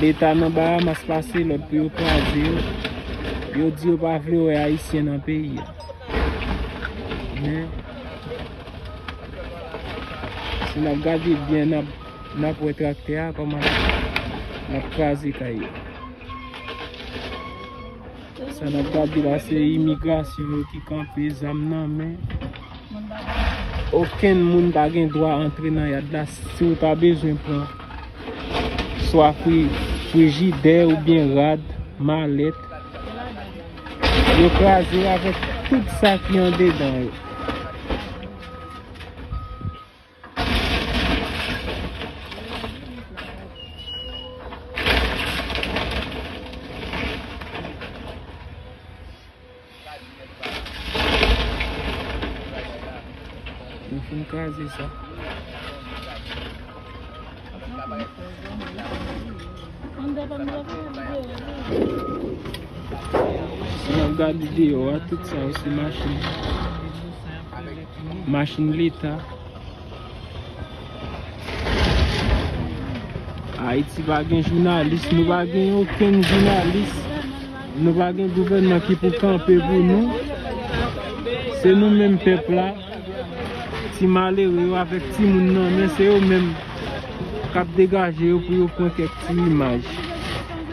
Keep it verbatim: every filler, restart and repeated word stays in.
Leta nan Bahamas pase lòd pou yo kraze yo. Yo di yo pa vle wè Ayisyen nan peyi a. Men, si n ap gade byen, n ap, n ap wè traktè a kòman l ap, l ap kraze kay yo. Sa n ap gade la, se imigrasyon yo ki kanpe, zam nan men. Okenn moun pa gen dwa antre nan yad la si w pa bezwen pran swa fri-, frijidè oubyen rad, malèt. Yo kraze avèk tout sa ki andedan yo. Yo fin kraze sa. Si n ap gade deyò a, tout sa yo se machin. Machin leta. Ayiti pa gen jounalis, nou pa gen okenn jounalis, nou pa gen gouvènman ki pou kanpe pou nou. Se nou menm pèp la, ti malere yo avèk timoun nan men, se yo menm k ap degaje yo pou yo pran kèk ti imaj.